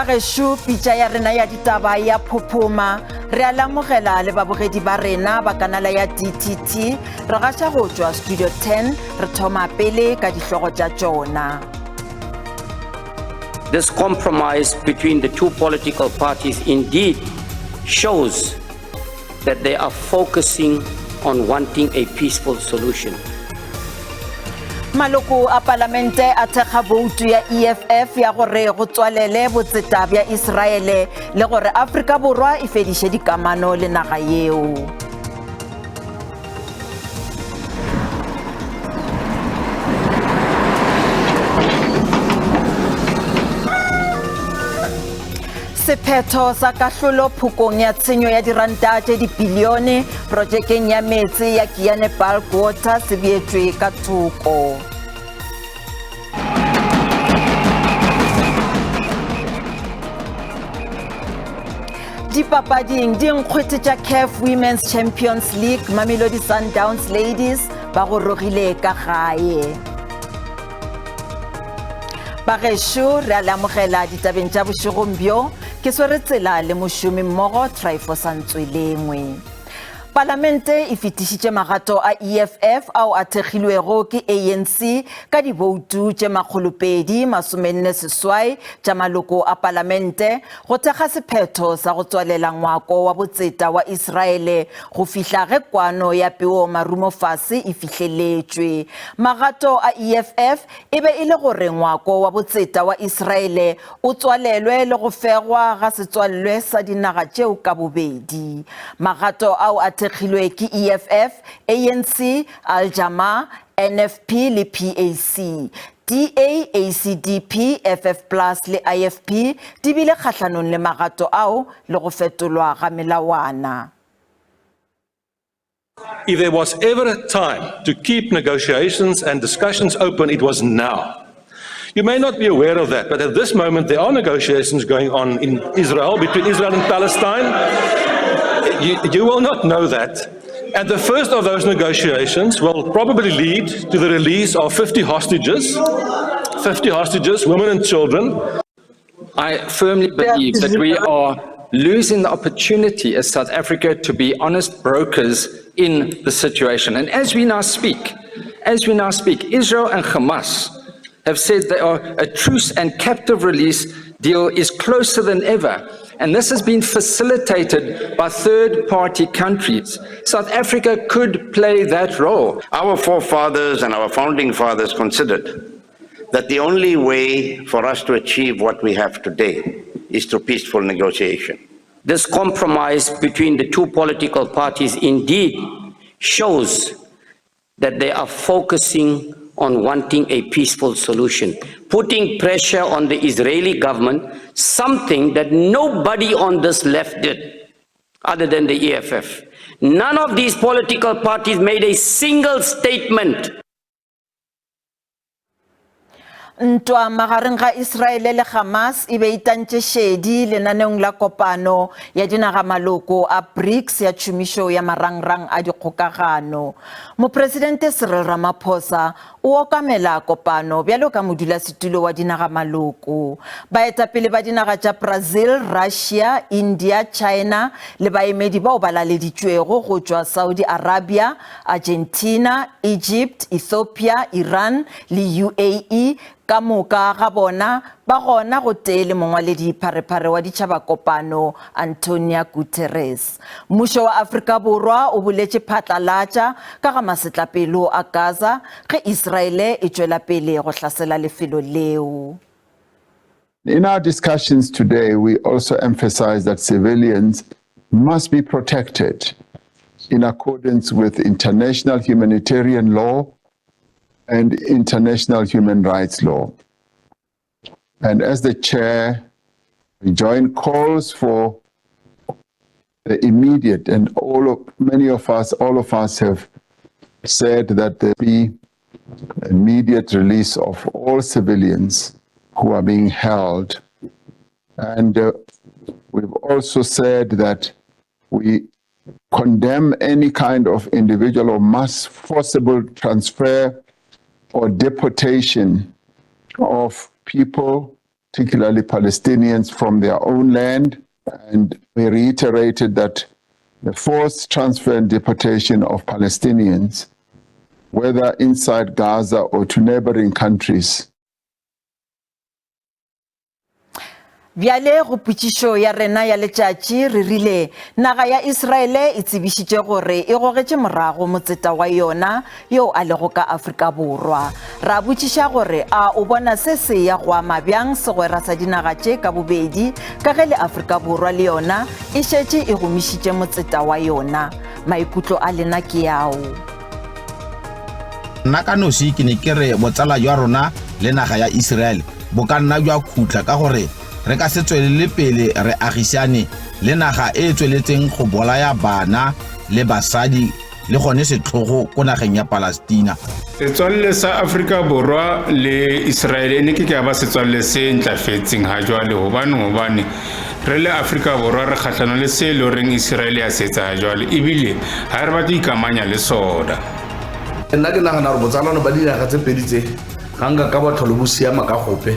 Bagešo, pitša ya rena ya ditaba ya phophoma. Re a le amogela le babogedi ba rena ba kanala ya DTT. Re gaša go tšwa Studio 10, re thoma pele ka dihlogo tša tšona. This compromise between the two political parties indeed shows that they are focusing on wanting a peaceful solution. Maloko a palamente a thekga boutu ya EFF ya gore go tswalele botseta bja Israele le gore Afrika Borwa e fediše dikamano le naga yeo. Sephetho sa kahlolo phokong ya tshenyo ya diranta tše dibilione projekeng ya meetse ya Kiane Bulk Water se beetšwe ka thoko. Dipapading, dinkgwete tša CAF Women's Champions League, Mamelodi Sundowns Ladies ba gorogile ka gae. Bagešo, re a le amogela ditabeng tša bošegong bjo. Ke swere tsela le mošomi mmogo Tryphosa Ntswelengwe. Palamente e fetišitše magato a EFF ao a thekgilwego ke ANC ka diboutu tše 248 tša maloko a palamente go thekga sephetho sa go tswalela ngwako wa botseta wa Israele go fihla ge kwano ya peo marumo fase e fihleletšwe. Magato a EFF e be e le gore ngwako wa botseta wa Israele o tswalelwe le go fegwa ga setswallwe sa dinaga tšeo ka bobedi. Magato ao a thekgilwe ke EFF, ANC, Al-Jamaa, NFP le PAC. DA, ACDP, FF Plus le IFP di bile kgahlanong le magato ao le go fetolwa ga melawana. If there was ever a time to keep negotiations and discussions open, it was now. You may not be aware of that, but at this moment there are negotiations going on in Israel, between Israel and Palestine. You, you will not know that. And the first of those negotiations will probably lead to the release of 50 hostages, 50 hostages, women and children. I firmly believe that we are losing the opportunity as South Africa to be honest brokers in the situation. And as we now speak, as we now speak, Israel and Hamas have said they are a truce and captive release deal is closer than ever. And this has been facilitated by third party countries. South Africa could play that role. Our forefathers and our founding fathers considered that the only way for us to achieve what we have today is through peaceful negotiation. This compromise between the two political parties indeed shows that they are focusing on wanting a peaceful solution, putting pressure on the Israeli government, something that nobody on this left did other than the EFF. None of these political parties made a single statement. Ntwa magareng ga Israele le Hamas e be e tantše šedi lenaneong la kopano ya dinagamaloko a BRICS ya tšhomišo ya marangrang a dikgokagano. Mopresidente Cyril Ramaphosa o okamela kopano bjalo ka modulasetulo wa dinagamaloko. Baetapele ba dinaga tša Brazil, Russia, India, China le baemedi bao ba laleditšwego go tšwa Saudi Arabia, Argentina, Egypt, Ethiopia, Iran le UAE ka moka ga bona ba gona gotee le mongwaledi pharephare wa Ditšhabakopano Antonia Guterres. Mmušo wa Afrika Borwa o boletše phatlalatša ka ga masetlapelo a Gaza ge Israele e tšwela pele go hlasela lefelo leo. In our discussions today, we also emphasize that civilians must be protected in accordance with international humanitarian law and international human rights law. And as the chair, we join calls for the immediate, and all of, many of us, all of us have said that there be immediate release of all civilians who are being held. And we've also said that we condemn any kind of individual or mass forcible transfer or deportation of people particularly Palestinians, from their own land. And we reiterated that the forced transfer and deportation of Palestinians, whether inside Gaza or to neighboring countries, Bjale go potšišo ya rena ya letšatši re rile naga ya Israele e tsebišitše gore e gogetše morago motseta wa yona yo a lego ka Afrika Borwa. Ra botšiša gore a o bona se se ya go ama bjang segwera sa dinaga tše ka bobedi ka ge le Afrika Borwa le yona e šetše e gomišitše motseta wa yona. Maikutlo a lena ke ao. Nna ka nosi ke ne ke re botsala jwa rona le naga ya Iseraele bo ka nna jwa khutla ka gore re ka se tswelele pele re agisane le naga e e tsweletseng go bolaya bana le basadi le gone setlhogo ko nageng ya Palestina. Setswalle sa Afrika Borwa le Israel e ne ke ke ba setswalle se ntlafetseng ha jwale hobane hobane re le Afrika Borwa re kgahlano le se e le horeng Israel ya se etsa ha jwale ebile ha re batle ikamanya le sona. Nna ke nagana gore botsalano ba dinaga tse pedi tse ga nka ka ba tlhole bo siama ka gope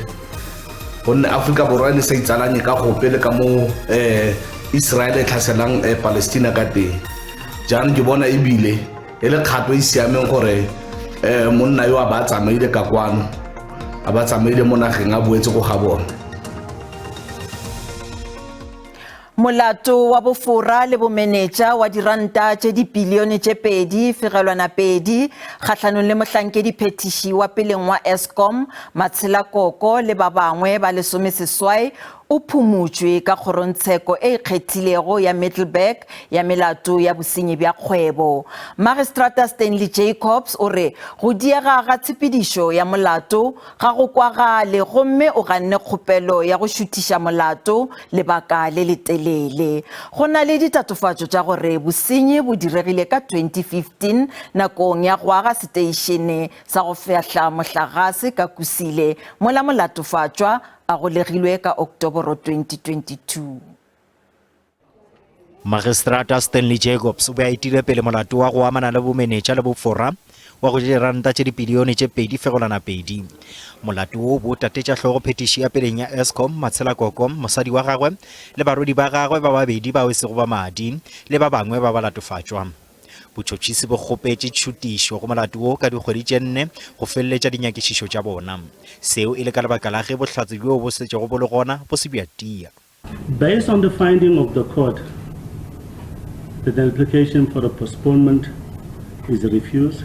gonne Aforika Borwa e ne sa itsalanye ka gope le ka mo um Israel e tlhaselang eh, Palestina ka teng jaanong ke bona ebile e le kgato e siameng gore um monna yo a ba tsamaile ka kwano a ba tsamaile mo nageng a boetse ko ga bone. Molato wa bofora le bomenetša wa diranta tše dipilione tše 2.2 kgahlanong le mohlankedi phethiši wa peleng wa Eskom, Matshela Koko le ba bangwe ba lesomeseswai o phumotšwe ka kgorongtsheko e ikgethilego ya Middelburg ya melato ya bosenyi bja kgwebo. Magistrata Stanley Jacobs o re go diega ga tshepedišo ya molato Ga go kwagale gomme o ganne kgopelo ya go šuthiša molato lebaka le letelele. Go na le ditatofatšo tša gore bosenyi bo diregile ka 2015 nakong ya go aga seteišene sa go fehla mohlagase ka Kusile mola molatofatšwa a golegilwe ka Oktoboro 2022. Magistrata Stanley Jacobs o be a etile pele molato wa go amana le bomenetša le bofora wa go ja diranta tše dipilione tše 2.2. Molato wo bo tatetša hlogo phetiši ya peleng ya Eskom, Matshela Koko, mosadi wa gagwe le barwedi ba gagwe ba babedi bao e sego ba madi le ba bangwe ba balatofatšwa. Botšhotšhisi bo kgopetše tšhutišo go molato wo ka dikgwedi tše nne go feleletša dinyakišišo tša bona. Seo e le ka lebaka la ge bohlatse bjoo bo setšego bo le gona bo se bja tia. Based on the finding of the court that the application for a postponement is refused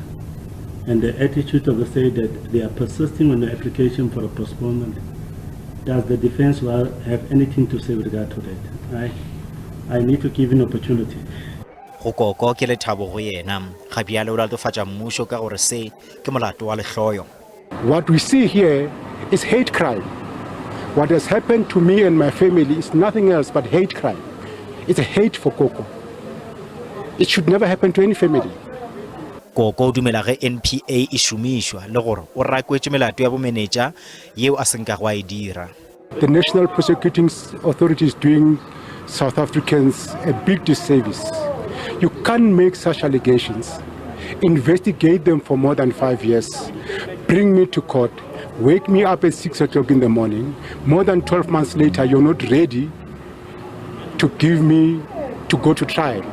and the attitude of the state that they are persisting on the application for a postponement, does the defense well have anything to say with regard to that? I, I need to give an opportunity. Go Koko ke lethabo go yena. Ga bjale o latofatša mmušo ka gore se ke molato wa lehloyo. What we see here is hate crime. What has happened to me and my family is nothing else but hate crime. It's a hate for Koko. It should never happen to any family. Koko o dumela ge NPA e šomišwa le gore o rakwetše melato ya bomenetša yeo a se nkago a e dira. The National Prosecuting Authority is doing South Africans a big disservice. You can't make such allegations, investigate them for more than 5 years, bring me to court, wake me up at 6 o'clock in the morning. More than 12 months later, you're not ready to give me to go to trial.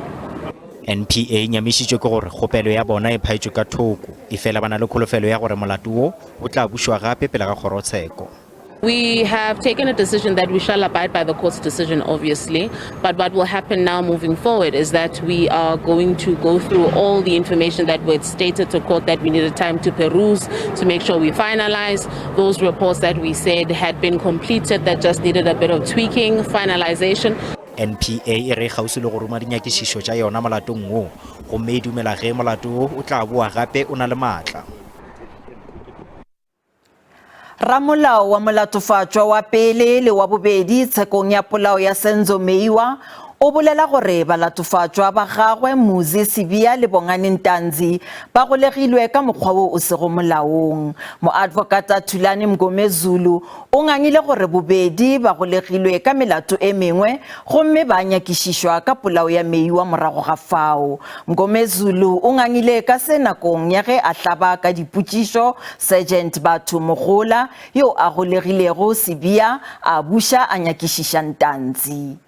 NPA e nyamišitšwe ke gore kgopelo ya bona e phaetšwe ka thoko, efela ba na le kholofelo ya gore molato wo o tla bušwa gape pele ga kgorotsheko. We have taken a decision that we shall abide by the court's decision, obviously. But what will happen now moving forward is that we are going to go through all the information that was stated to court that we needed time to peruse to make sure we finalize those reports that we said had been completed that just needed a bit of tweaking, finalization. NPA e re e kgauswi le go ruma dinyakišišo tša yona molatong wo gomme e dumela ge molato wo o tla boa gape o na le maatla. Ramolao wa molatofatšwa wa pele le wa bobedi tshekong ya polao ya Senzo Meyiwa o bolela gore balatofatšwa ba gagwe Muzi Sibiya le Bongani Ntanzi ba golegilwe ka mokgwa wo o sego molaong. Moadvokata Thulani Mngomezulu o ngangile gore bobedi ba golegilwe ka melato e mengwe gomme ba nyakišišwa ka polao ya Meyiwa morago ga fao. Mngomezulu o ngangile ka se nakong ya ge a hlaba ka dipotšišo Sergeant Batho Mogola yo a golegilego Sibiya a buša a nyakišiša Ntanzi.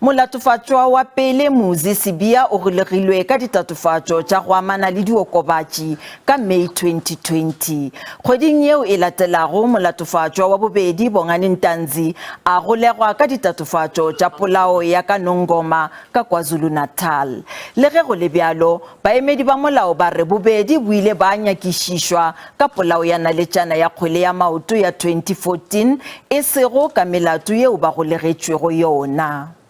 Molatofatšwa wa pele, Muzi Sibiya, o golegilwe ka ditatofatšo tša go amana le diokobatši ka May 2020. Kgweding yeo e latelago, molatofatšwa wa bobedi, Bongani Ntanzi, a golegwa ka ditatofatšo tša polao ya ka Nongoma ka KwaZulu-Natal. Le ge go le bjalo, Baemedi ba molao ba re bobedi bo ile ba nyakišišwa ka polao ya naletšana ya kgwele ya maoto ya 2014 e sego ka melato yeo ba golegetšwego yona.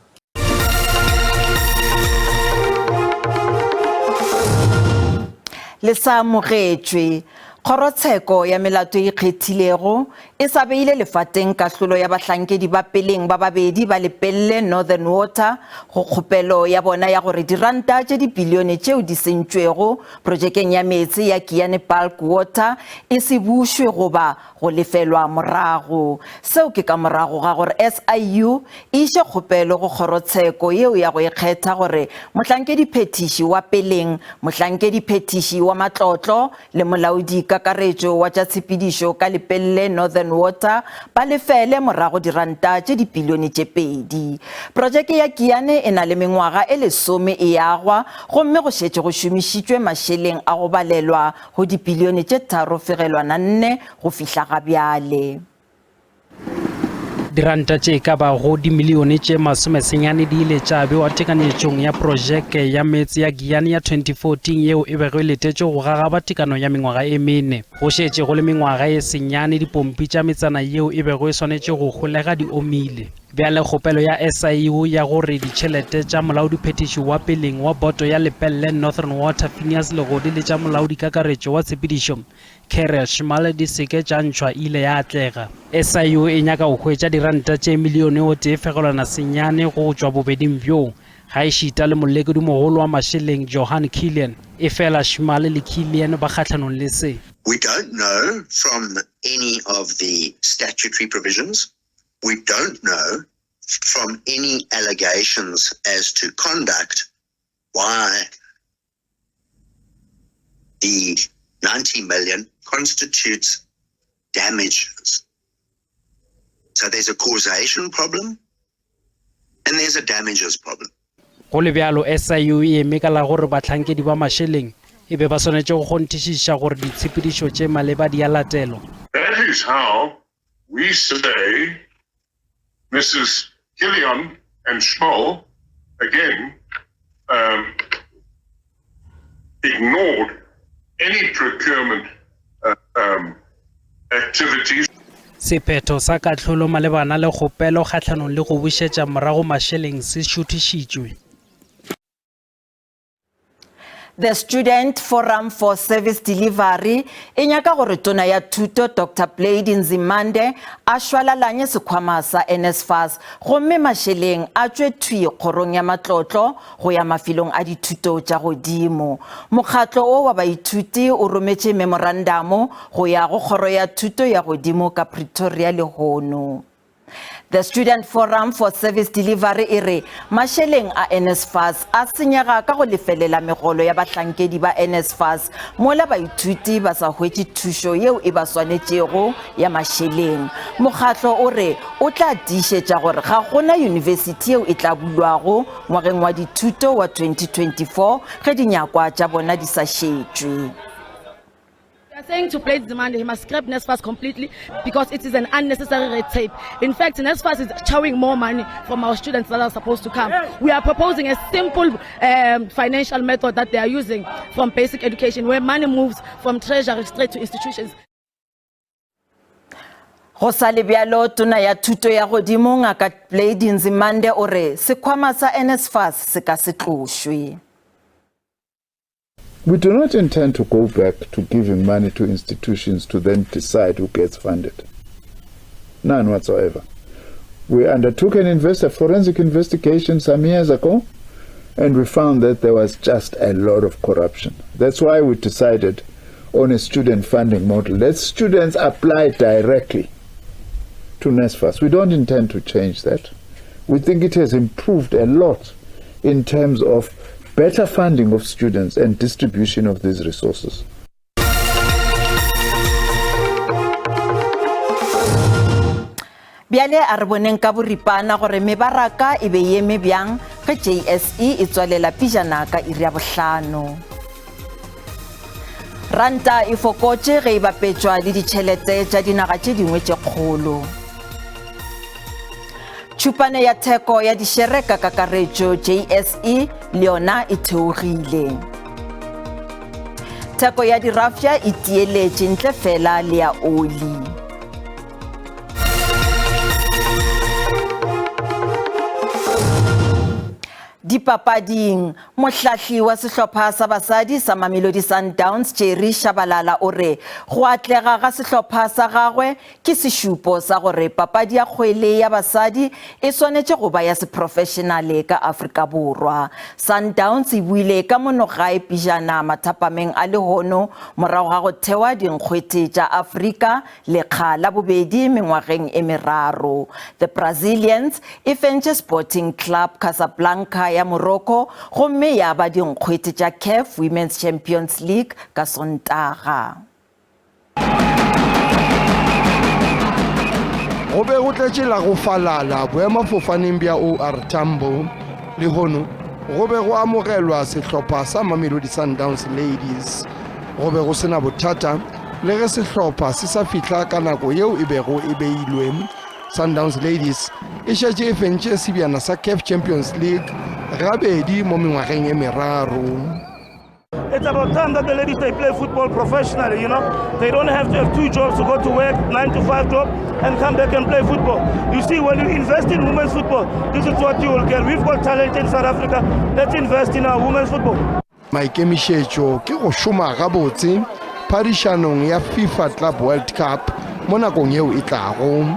Le sa amogetšwe. Kgorotsheko ya Melato e Ikgethilego e sa beile lefateng kahlolo ya bahlankedi ba peleng ba babedi ba Lepelle Northern Water go kgopelo ya bona ya gore diranta tše dibilione tšeo di sentšwego projekeng ya meetse ya Giyani Bulk Water e se bušwe goba go lefelwa morago. Seo ke ka morago ga gore SIU e iše kgopelo go kgorotsheko yeo ya go ikgetha gore mohlankediphethiši wa peleng, mohlankediphethiši wa matlotlo le molaodi kakaretšo wa tša tshepedišo ka Lepelle Northern Water ba lefele morago diranta tše dipilione tše pedi. Projeke ya Giyani e na le mengwaga e lesome e agwa gomme go šetše go šomišitšwe mašeleng a go balelwa go dipilione tše 3.4 go fihla ga bjale. Diranta tše e ka bago dimilione tše masomesenyane di ile tša bewa tekanyetšong ya projeke ya meetse ya Giyani ya 2014 yeo e bego e letetšwe go gagaba tekano ya mengwaga e mene. Go šetše go le mengwaga e senyane dipompi tša metsana yeo e bego e swanetše go holega di omile. Bjale kgopelo ya SIU ya gore ditšhelete tša molaodiphethiši wa peleng wa boto ya Lepelle Northern Water Phineas Legodi le tša molaodikakaretšo wa tshepedišo Carel Schmale di se ke tša ntšhwa e ile ya atlega. SIU e nyaka go hwetša diranta tše milione o tee fegelwana senyane go tšwa bobeding bjoo, gaešita le molekodimogolo wa mašeleng Johan Kilian. Efela Schmale le Kilian ba kgahlanong le se. We don't know from any of the statutory provisions. We don't know from any allegations as to conduct why the 90 million constitutes damages. So there's a causation problem and there's a damages problem. Go le bjalo, SIU e eme ka la gore bahlankedi ba mašeleng e be ba swanetše go kgonthišiša gore ditshepedišo tše maleba di a latelwa. That is how we say Mrs. Killion and Schmoll again um, ignored any procurement uh, um, activities. Sephetho sa kahlolo malebana le kgopelo kgahlanong le go bušetša morago mašeleng se šuthišitšwe. The Student Forum for Service Delivery e nyaka gore tona ya thuto Dr Blade Nzimande a šwalalanye sekhwama sa NSFAS gomme mašeleng a tšwe thwi kgorong ya matlotlo go ya mafelong a dithuto tša godimo. Mokgatlo wo wa baithuti o rometše memorandamo go ya go kgoro ya thuto ya godimo ka Pretoria lehono. The Student Forum for Service Delivery e re mašeleng a NSFAS a senyega ka go lefelela megolo ya bahlankedi ba NSFAS mola baithuti ba sa hwetše thušo yeo e ba swanetšego ya mašeleng. Mokgatlo o re o tla tiišetša gore ga gona yunibesithi yeo e tla bulwago ngwageng wa dithuto wa 2024 ge dinyakwa tša bona di sa šetšwe. We are saying to Blade Nzimande he must scrap NSFAS completely because it is an unnecessary red tape. In fact, NSFAS is chowing more money from our students that are supposed to come. We are proposing a simple um, financial method that they are using from basic education where money moves from treasury straight to institutions. Go sa le bjalo, tona ya thuto ya godimo Ngaka Blade Nzimande o re sekhwama sa NSFAS se ka se tlošwe. We do not intend to go back to giving money to institutions to then decide who gets funded. None whatsoever. We undertook an invest a forensic investigation some years ago, and we found that there was just a lot of corruption. That's why we decided on a student funding model. Let students apply directly to NSFAS. We don't intend to change that. We think it has improved a lot in terms of better funding of students and distribution of these resources. Bjale a re boneng ka boripana gore mebaraka e be e eme bjang ge JSE e tswalela pijana ka iri ya bohlano. Ranta e fokotše ge e bapetšwa le ditšhelete tša dinaga tše dingwe tše kgolo. Tšhupane ya theko ya dišere ka kakaretšo JSE le yona e theogile. Theko ya dirafša e tieletše ntle fela le ya oli. Dipapading, mohlahli wa sehlopha sa basadi sa Mamelodi Sundowns Jerry Shabalala o re go atlega ga sehlopha sa gagwe ke sešupo sa gore papadi ya kgwele ya basadi e swanetše go ba ya seprofešenale ka Afrika Borwa. Sundowns e buile ka mono gae pejana mathapameng a lehono morago ga go thewa dinkgwete tša Afrika lekga la bobedi mengwageng e meraro. The Brazilians e fentše Sporting Club Casablanca ya Morocco gomme ya ba dinkgwete tša CAF Women's Champions League ka Sontaga. Go be go tletše la go falala boemafofaneng bja OR Tambo. Lehono go be go amogelwa sehlopha sa Mamelodi Sundowns Ladies. Go be go se na bothata le ge sehlopha se sa fihla ka nako yeo e bego e beilwe. Sundowns Ladies e šetše e fentše sebjana sa CAF Champions League gabedi mo mengwageng e meraro. It's about time that the ladies they play football professionally, you know. They don't have to have two jobs to go to work, nine to five job, and come back and play football. You see, when you invest in women's football, this is what you will get. We've got talent in South Africa. Let's invest in our women's football. Maikemišetšo ke go šoma gabotse phadišanong ya FIFA Club World Cup mo nakong yeo e tlago.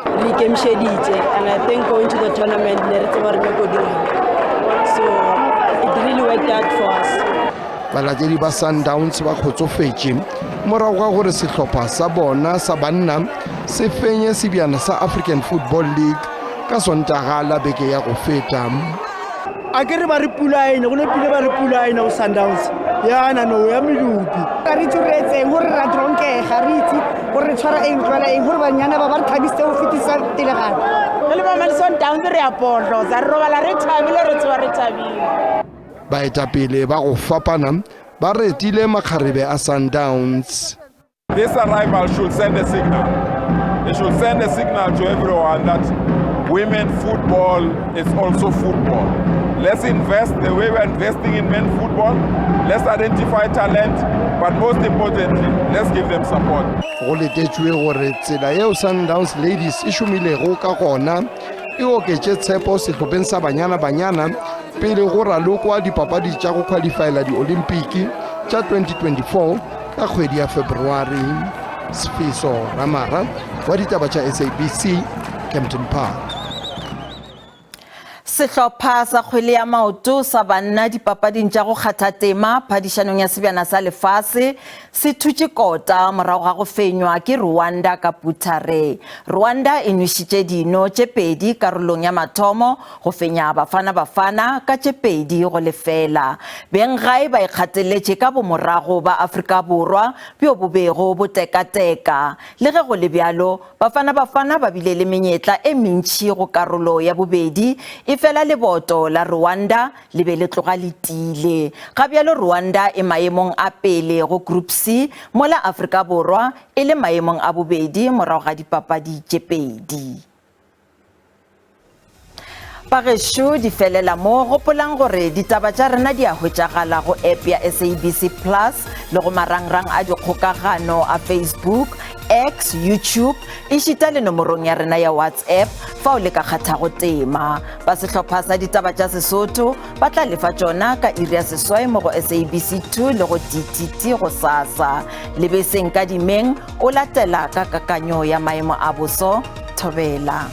Re ikemišeditše and I think going to the tournament ne re tseba re nyako dirang. So it really worked out for us. Balatedi ba Sundowns ba kgotsofetše morago ga gore sehlopha sa bona sa banna se fenye sebjana sa African Football League ka Sontaga la beke ya go feta. A ke re ba re pula ene go nepile ba re pula ene go Sundowns yana no ya medupi. Ga re itse re etseng gore ra dronkega re itse gore re tshwara eng tlwela eng gore banyana ba ba re thabisitse go fetisa telegano. Re le ba Sundowns re a pohlosa re robala re thabile re tsoga re thabile. Baetapele ba go fapana ba retile makgarebe a Sundowns. This arrival should send a signal. It should send a signal to everyone that women football is also football. Let's invest the way we're investing in men football. Let's identify talent, but most importantly, let's give them support. Go letetšwe gore tsela yeo Sundowns Ladies e šomilego ka gona e oketše tshepo sehlopheng sa Banyana Banyana pele go ralokwa dipapadi tša go khwalifaela Diolimpiki tša 2024 ka kgwedi ya February. Sfiso Ramara wa ditaba tša SABC, Kempton Park. Sehlopha sa kgwele ya maoto sa banna dipapading tša go kgatha tema phadišanong ya sebjana sa lefase se thutše kota morago ga go fenywa ke Rwanda ka Putare. Rwanda e nwešitše dino tše pedi karolong ya mathomo go fenya Bafana Bafana ka tše 2-0. Benggae ba ikgateletše ka bomorago ba Afrika Borwa bjo bo bego bo tekateka. Le ge go le bjalo, Bafana Bafana ba bile le menyetla e mentši go karolo ya bobedi, efela leboto la Rwanda le be le tloga le tiile. Ga bjalo Rwanda e maemong a pele go Group C, mola Afrika Borwa e le maemong a bobedi morago ga dipapadi tše pedi. Bagešo di felela mo, gopolang gore ditaba tša rena di a hwetšagala go app ya SABC Plus le go marangrang a dikgokagano a Facebook, X, YouTube ešita le nomorong ya rena ya WhatsApp fao le ka kgathago tema. Ba sehlopha sa ditaba tša Sesotho ba tla lefa tšona ka iri ya seswai mo go SABC 2 le go DTT gosasa. Lebeseng ka dimeng o latela ka kakanyo ya maemo a boso. Thobela.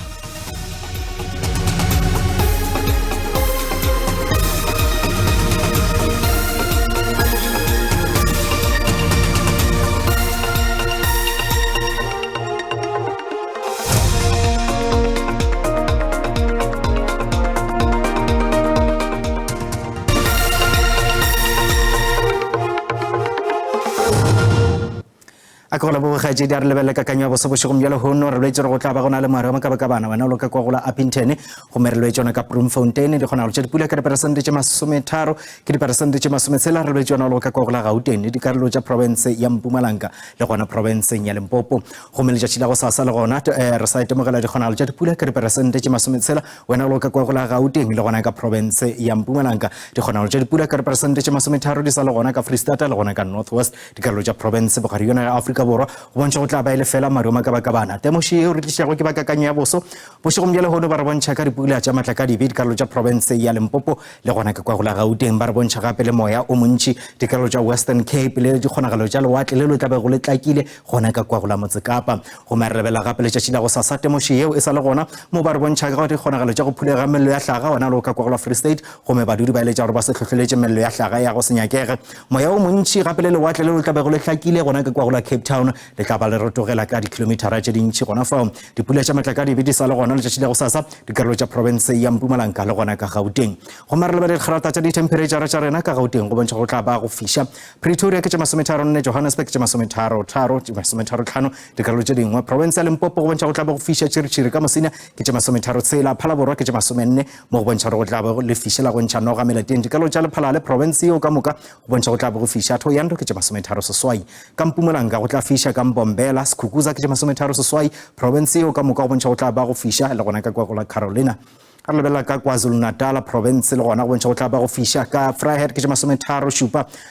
A ke go leboge kgaetšedi, a re lebelele kakanyo ya boso bošegong bja lehono. Re boletse gore go tla ba go na le moare wa makabakabana wena o loka kwa go la Upington, gomme re lebetše yona ka Bloemfontein dikgonagalo tša dipula ka diperesente tše 30 ke diperesente tše 60. Re lebetše yona o loka kwa go la Gauteng le dikarolo tša profense ya Mpumalanga le gona profenseng ya Limpopo. Gomme letšatši la go sasa le gona eh, re sa itemogela dikgonagalo tša dipula ka diperesente tše 60 wena o loka kwa go la Gauteng le gona ka profense ya Mpumalanga. Dikgonagalo tša dipula ka diperesente tše 30 di sa le gona ka Freistata le gona ka North West. Dikarolo tša profense bogare yona ya Afrika Borwa go bontšha go tla ba e le fela maru a makabakabana. Temošo yeo re tlišago ke ba kakanyo ya boso bošegong bja lehono ba re bontšha ka dipula tša matlakadibe dikarolo tša profense ya Limpopo le gona ka kwa go la Gauteng. Ba re bontšha gape le moya o montši dikarolo tša Western Cape le dikgonagalo tša lewatle le lo tla bego le tlakile gona ka kwa go la Motsekapa. Gomme re lebelela gape letšatši la gosasa temošo yeo e sa le gona mo ba re bontšha ka dikgonagalo tša go phulega mello ya hlaga gona le ka kwa go la Free State. Gomme badudi ba eletša gore ba se hlohleletše mello ya hlaga ya go se nyakege. Moya o montši gape le lewatle le le tla bego le hlakile gona ka kwa go la Cape Town le tla ba le rotogela ka dikhilomithara tše dintši gona fao. Dipula tša matlakadibe di sa le gona letšatši la gosasa dikarolo tša profense ya Mpumalanga le gona ka Gauteng. Gomme re lebelele dikgerata tša dithemphereitšara tša rena ka Gauteng go bontšha go tla ba go fiša. Pretoria ke tše 34, Johannesburg ke tše 33, 35 dikarolo tše dingwe. Profense ya Limpopo go bontšha go tla ba go fiša tšhiritšhiri ka Mosina ke tše 36, Phalaborwa ke tše 40 mo go bontšha gore go tla be le fiša la go ntšha noga melateng. Dikarolo tša Lephalale profense yeo ka moka go bontšha go tla be go fiša. Thohoyandou ke tše 38, ka Mpumalanga go tla fiša ka Mbombela, Skukuza ke tše 38, profense yeo ka moka go bontšha go tla ba go fiša le gona ka kwa go la Carolina. Re lebelela ka KwaZulu-Natal province le gona go bontšha go tla ba go fiša ka Vryheid ke tše 37,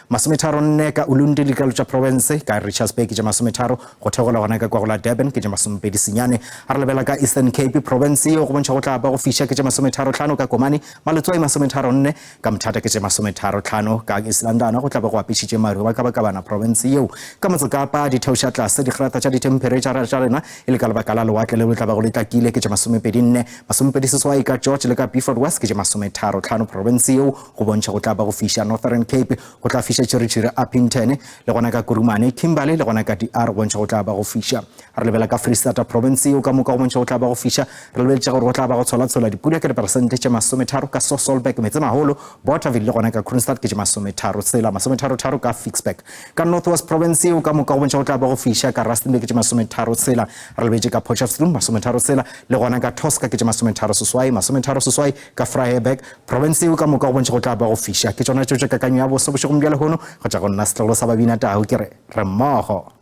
34 ka Ulundi le dikarolo tša province, ka Richards Bay ke tše 30, go theogela gona ka kwa go la Durban ke tše 29. Re lebelela ka Eastern Cape province yeo go bontšha go tla ba go fiša ke tše 35 ka Komani, Maletswai 34, ka Mthata ke tše 35, ka East London go tla be go apešitše maru a makabakabana province yeo. Ka Motsekapa di theoša tlase dikgrata tša dithemphereitšara tša rena e le ka lebaka la lewatle leo le tla bego le tlakile ke tše 24, 28 ka George le ka Beaufort West ke tše 35. Profense yeo go bontšha go tla ba go fiša Northern Cape, go tla fiša tšhiritšhiri Upington le gona ka Kurumane, Kimberley le gona ka DR go bontšha go tla ba go fiša. Re lebela ka Freistata profense yeo ka moka go bontšha go tla ba go fiša. Re lebeletše gore go tla ba go tsholatshola dipula ke diperesente tše 30 ka Sasolburg, Metsemaholo, Bothaville le gona ka Kroonstad ke tše 36, 33 ka Ficksburg. Ka North West Province yeo ka moka go bontšha go tla ba go fiša, ka Rustenburg ke tše 36, re lebetše ka Potchefstroom 36, le gona ka Tosca ke tše 38, 38 ka Vryburg. Province yeo ka moka go bontšha go tla ba go fiša. Ke tšona tšeo tša kakanyo ya boso bošegong bja lehono go tšwa go nna setlogolo sa Babina Tau ke re, re mmogo.